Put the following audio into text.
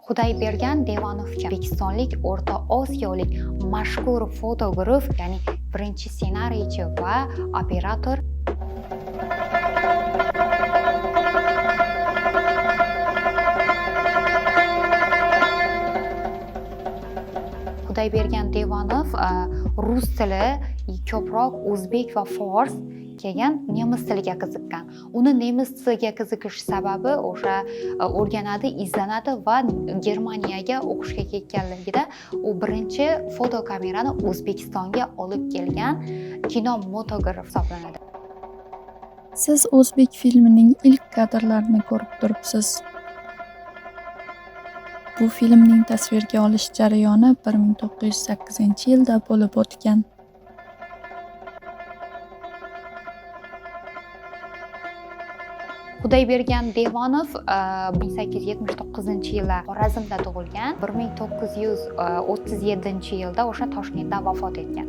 Xudoybergan Devonov o'zbekistonlik, O'rta Osiyolik mashhur fotograf, ya'ni birinchi ssenariychi va operator. Xudoybergan Devonov rus tili, ko'proq o'zbek va fors, keyin nemis tiliga qiziqqan. Uni nemis tiliga qiziqish sababi o'sha o'rganadi, izlanadi va Germaniyaga o'qishga ketganligida u birinchi fotokamerani O'zbekistonga olib kelgan kinomotograf hisoblanadi. Siz o'zbek filmining ilk kadrlarini ko'rib turibsiz. Bu filmning tasvirga olish jarayoni 1908-yilda bo'lib o'tgan. Xudoybergan Devonov 1879-yili Xorazmda tug'ilgan, 1937-yilda o'sha Toshkentda vafot etgan.